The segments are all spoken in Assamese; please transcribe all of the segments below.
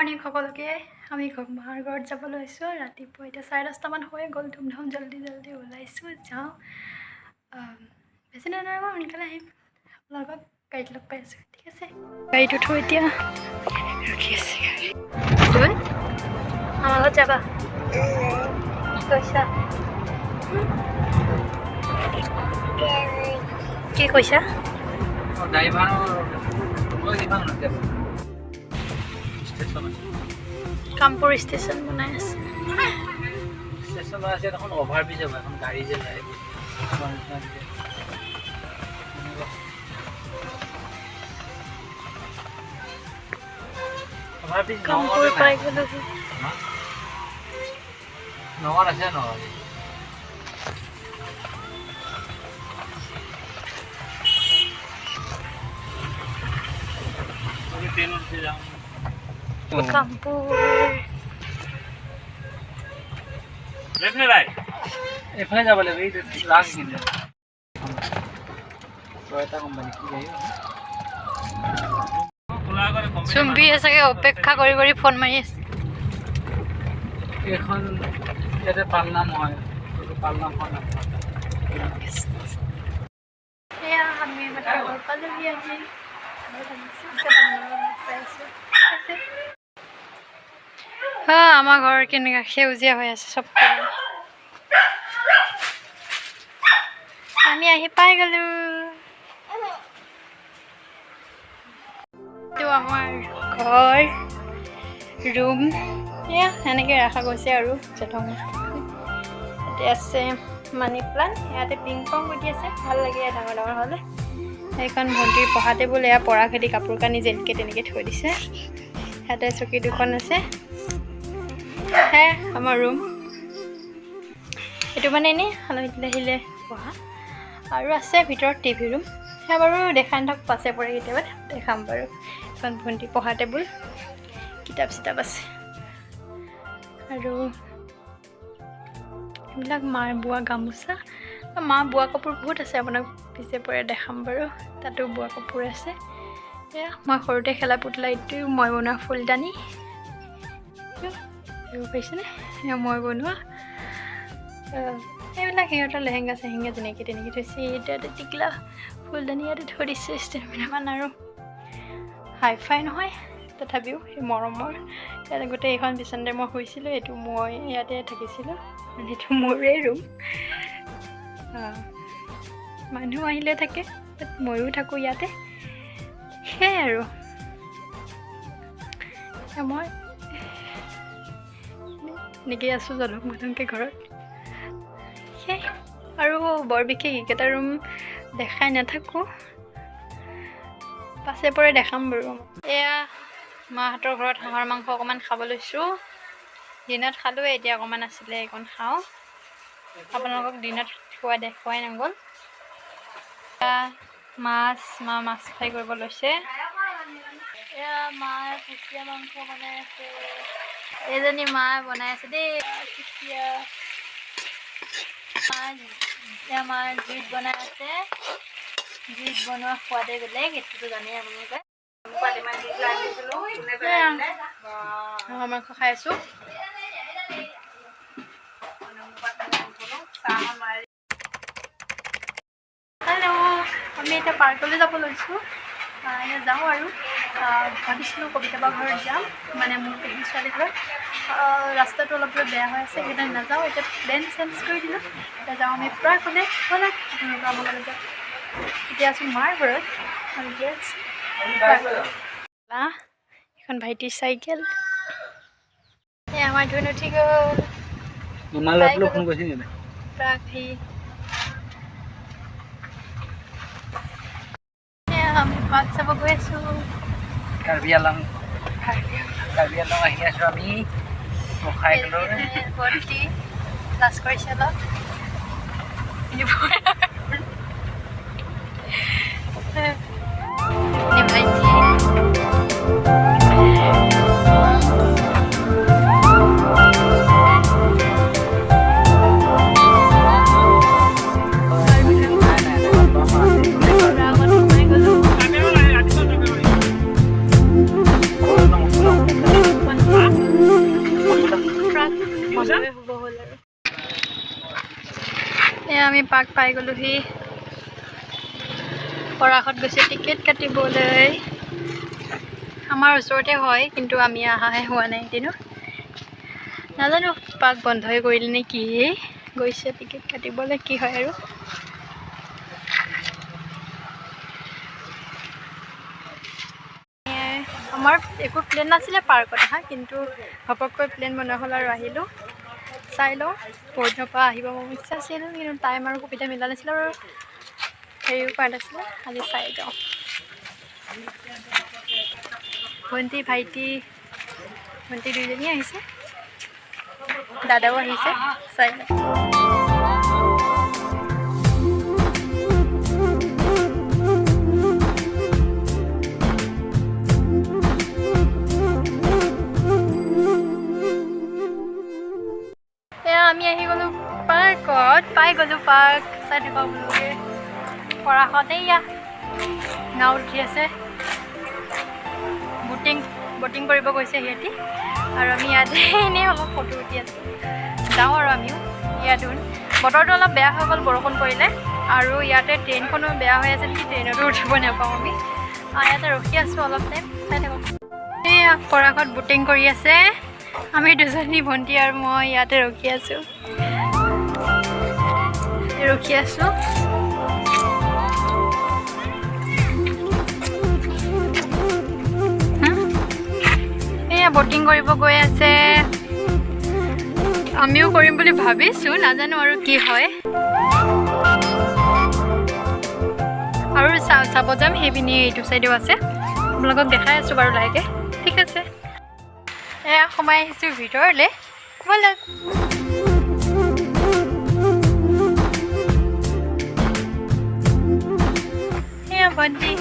মৰ্ণিং সকলোকে। আমি মাৰ ঘৰত যাব লৈছোঁ। ৰাতিপুৱা এতিয়া 10:30মান হৈ গ'ল। ধুমধাম জল্দি জল্দি ওলাইছোঁ, যাওঁ। বেছি নাথাকোঁ, সোনকালে আহিম। আপোনালোকক গাড়ীত লগ পাই আছোঁ, ঠিক আছে? গাড়ীত উঠো এতিয়া, ৰখি আছে গাড়ী। জোন, আমাৰ লগত যাবা? কি কৈছা? কি কৈছা? ড্ৰাইভাৰ কিমান ষ্টেচন আছে? কামপুৰ ষ্টেচন বনাই আছে। ষ্টেচন আছে এখন, অভাৰ ব্ৰিজ হ'ব এখন, গাড়ী যে যায় তোমাৰ নিচিনা যে। তেনেকুৱা। অভাৰ ব্ৰিজ কামপুৰ নগাঁৱতে পাই নাই। গ'লোহি। নগাঁৱত আছে, নগাঁৱত। ট্ৰেইনত যাওঁ। কামপুৰ। লেফ্ট নে ৰাইট? এইফালে যাব লাগিব, এই লাষ্ট কিন্তু টয়টা কোম্পানী কি গাড়ী? চুম্পীয়ে চাগে অপেক্ষা কৰি কৰি ফোন মাৰি আছে। এইখন ইয়াতে পালনাম হয়, এইটো পালনামখন। এয়া আমি মাত্ৰ ঘৰ পালোহি আহি। ঘৰত আহিছোঁ, পিছত আপোনালোকক লগ পাই আছোঁ, ঠিক আছে? হা, আমাৰ ঘৰ কেনেকুৱা সেউজীয়া হৈ আছে চব পিনে। আমি আহি পাই গ'লো। এইটো আমাৰ ঘৰ, ৰুম। এয়া সেনেকৈ ৰখা গৈছে আৰু জধং। ইয়াতে আছে মানি প্লান্ট, ইয়াতে পিং পং গুটি আছে, ভাল লাগে ইয়াত ডাঙৰ ডাঙৰ হ'লে। সেইখন ভণ্টিৰ পঢ়া টেবুল। এয়া পঢ়া খেতি কাপোৰ কানি যেনেকৈ তেনেকৈ থৈ দিছে। ইয়াতে চকী দুখন আছে। সেয়া আমাৰ ৰুম। এইটো মানে এনেই আলহী আহিলে পঢ়া। আৰু আছে ভিতৰত টিভি ৰুম, সেয়া বাৰু দেখাই নাথাকোঁ, পাছে পৰে কেতিয়াবা দেখাম বাৰু। এখন ভণ্টি পঢ়া টেবুল, কিতাপ চিতাপ আছে। আৰু এইবিলাক মাৰ বোৱা গামোচা, মা বোৱা কাপোৰ বহুত আছে, আপোনাক পিছে পৰে দেখাম বাৰু। তাতো বোৱা কাপোৰ আছে। এয়া মই সৰুতে খেলা পুতলা, এইটো মই বনোৱা ফুলদানি, দেখিব পাৰিছেনে? এয়া মই বনোৱা। এইবিলাক সিহঁতৰ লেহেংগা চেহেংগা যেনেকৈ তেনেকৈ থৈছে। ইয়াতে টিকলা ফুলদানি ইয়াতে থৈ দিছে ষ্টেণ্ডমান। আৰু হাই ফাই নহয়, তথাপিও সেই মৰমৰ। ইয়াতে গোটেই এইখন বিচনাতে মই শুইছিলোঁ, এইটো মই ইয়াতে থাকিছিলোঁ, মানে এইটো মোৰে ৰুম। মানুহ আহিলে থাকে, বাট ময়ো থাকোঁ ইয়াতে, সেয়াই আৰু। এতিয়া মই এনেকেই আছোঁ জধং মধংকৈ ঘৰত, সেয়াই আৰু। বৰ বিশেষ এইকেইটা ৰুম দেখাই নাথাকোঁ, পাছে পৰে দেখাম বাৰু। এয়া মাহঁতৰ ঘৰত হাঁহৰ মাংস অকণমান খাব লৈছোঁ। দিনত খালোঁৱে, এতিয়া অকণমান আছিলে, এইকণ খাওঁ। আপোনালোকক দিনত খোৱা দেখুৱাই নগ'ল। এয়া মাছ, মা মাছ ফ্ৰাই কৰিব লৈছে। এয়া মায়ে কুচিয়া মাংস বনাই আছে। এইজনী মায়ে বনাই আছে দেই কুচিয়া। মা, এয়া মায়ে জুইত বনাই আছে। জুইত বনোৱা সোৱাদেই বেলেগ, এইটোতো জানেই আপোনালোকে। এয়া হাঁহৰ মাংস খাই আছোঁ। হেল্ল', আমি এতিয়া পাৰ্কলৈ যাব লৈছোঁ। এতিয়া যাওঁ আৰু। ভাবিছিলোঁ কবিতা বা ঘৰত যাম, মানে মোৰ পেহী ছোৱালী ঘৰত। ৰাস্তাটো অলপ অলপ বেয়া হৈ আছে, সেইকাৰণে নাযাওঁ। এতিয়া প্লেন চেঞ্জ কৰি দিলোঁ, এতিয়া যাওঁ আমি পাৰ্কলৈ। ব'লক, আপোনালোকৰ আমাৰ লগত যাওক। এতিয়া আছোঁ মাৰ ঘৰত আৰু এতিয়া আছোঁ। এখন ভাইটিৰ চাইকেল। এই আমাৰ ধুন উঠি গ'ল। মামাৰ ল'ৰাটোলৈ ফোন কৰিছে নেকি? প্ৰাগ। এয়া আমি পাৰ্ক চাব গৈ আছোঁ। কাৰ্বি আলং, কাৰ্বি আলং আহি আছোঁ আমি গোসাঁইগড়লৈ। ভণ্টি ক্লাছ কৰিছে অলপ। ভাইটি। নাই নাই নাই। প্ৰাগত সোমাই গ'লোঁ। পাৰ্ক পাই গ'লোহি। পৰাশত গৈছে টিকেট কাটিবলৈ। আমাৰ ওচৰতে হয়, কিন্তু আমি অহাহে হোৱা নাই এদিনো। নাজানো পাৰ্ক বন্ধই কৰিলে নে কি। গৈছে টিকেট কাটিবলৈ, কি হয় আৰু। আমাৰ একো প্লেন নাছিলে পাৰ্কত অহা, কিন্তু ঘপককৈ প্লেন বনোৱা হ'ল আৰু আহিলোঁ। চাই লওঁ, বহুত দিনৰ পৰা আহিব মোৰ ইচ্ছা আছিল, কিন্তু টাইম আৰু সুবিধা মিলা নাছিলে আৰু হেৰিও কৰা নাছিলে। আজি চাই যাওঁ। ভণ্টি ভাইটি, ভণ্টি দুইজনী আহিছে, দাদাও আহিছে। চাই লওঁ। এয়া আমি আহি গ'লোঁ পাৰ্কত, পাই গ'লোঁ পাৰ্ক। চাই থাকক আপোনালোকে। পৰাশত এইয়া নাও উঠি আছে, বটিং কৰিব গৈছে সিহঁতি, আৰু আমি ইয়াতে এনেই অলপ ফটো উঠি আছোঁ। যাওঁ আৰু আমিও। ইয়াত বতৰটো অলপ বেয়া হৈ গ'ল, বৰষুণ পৰিলে, আৰু ইয়াতে ট্ৰেইনখনো বেয়া হৈ আছে নেকি, ট্ৰেইনতো উঠিব নাপাওঁ আমি। ইয়াতে ৰখি আছোঁ অলপ টাইম, চাই থাকক। এইয়া পৰাশত বটিং কৰি আছে, আমি দুজনী ভণ্টি আৰু মই ইয়াতে ৰখি আছোঁ, ৰখি আছোঁ। এয়া বটিং কৰিব গৈ আছে, আমিও কৰিম বুলি ভাবিছোঁ, নাজানো আৰু কি হয়। আৰু চাব যাম, সেইপিনি এইটো চাইডেও আছে, আপোনালোকক দেখাই আছোঁ বাৰু লাহেকৈ। ঠিক আছে, এয়া সোমাই আহিছোঁ ভিতৰলৈ, ব'লক। এয়া ভণ্টি,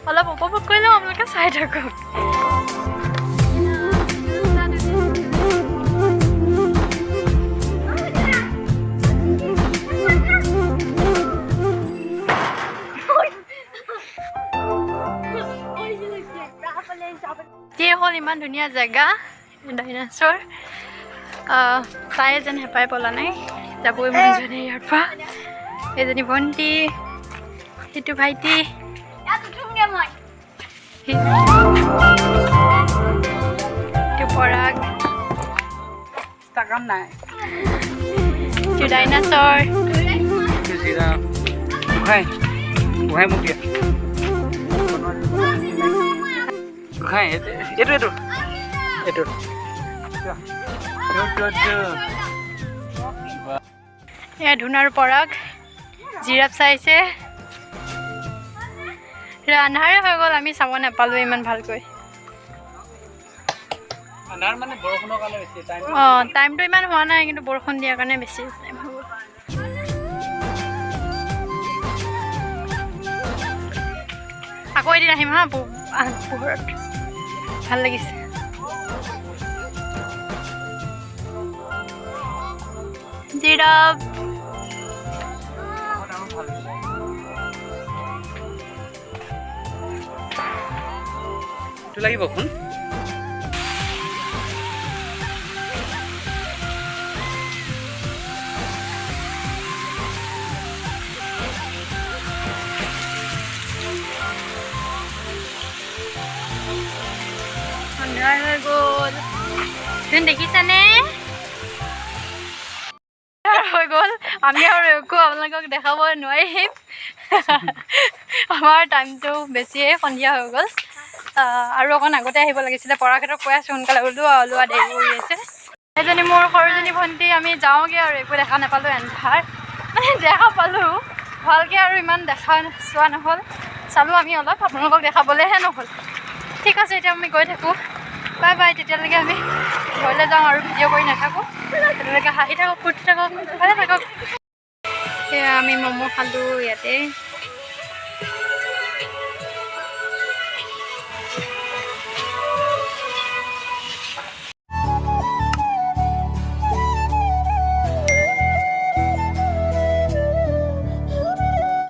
অলপ উপভোগ কৰি লওঁ, আপোনালোকে চাই থাকক। হ'ল ইমান ধুনীয়া জেগা, ডাইনাছৰ চাই যেন হেঁপাই পলা নাই, যাবই মন যোৱা নাই ইয়াৰ পৰা। এইজনী ভণ্টি, সেইটো ভাইটি, সেইটো পৰাগ, সেইটো ডাইনাছৰ। এয়া ধুন আৰু পৰাগ জিৰাফ চাইছে। আন্ধাৰে হৈ গ'ল, আমি চাব নাপালোঁ ইমান ভালকৈ। অঁ, টাইমটো ইমান হোৱা নাই, কিন্তু বৰষুণ দিয়াৰ কাৰণে বেছি টাইম হৈ গ'ল। আকৌ এদিন আহিম হা, পোহৰত ভাল লাগিছে। জিৰাফ লাগিব ফোন। আন্ধাৰ হৈ গ'ল, তুমি দেখিছানে? হৈ গ'ল, আমি আৰু একো আপোনালোকক দেখাব নোৱাৰিম। আমাৰ টাইমটো বেছিয়ে সন্ধিয়া হৈ গ'ল, আৰু অকণ আগতে আহিব লাগিছিলে। পৰাক্ষেত্ৰত কৈ আছোঁ সোনকালে ওলোৱা ওলোৱা, দেৰি কৰি আছে। এজনী মোৰ সৰুজনী ভণ্টি, আমি যাওঁগৈ আৰু, একো দেখা নাপালোঁ, এন্ধাৰ মানে দেখা পালোঁ ভালকৈ আৰু ইমান দেখা চোৱা নহ'ল। চালোঁ আমি অলপ, আপোনালোকক দেখাবলৈহে নহ'ল। ঠিক আছে, এতিয়া আমি গৈ থাকোঁ, বাই বাই। তেতিয়ালৈকে আমি ঘৰলৈ যাওঁ আৰু ভিডিঅ' কৰি নাথাকোঁ। তেতিয়ালৈকে হাঁহি থাকক, ফূৰ্তি থাকক, ভালে থাকক। সেয়া আমি ম'ম' খালোঁ ইয়াতে।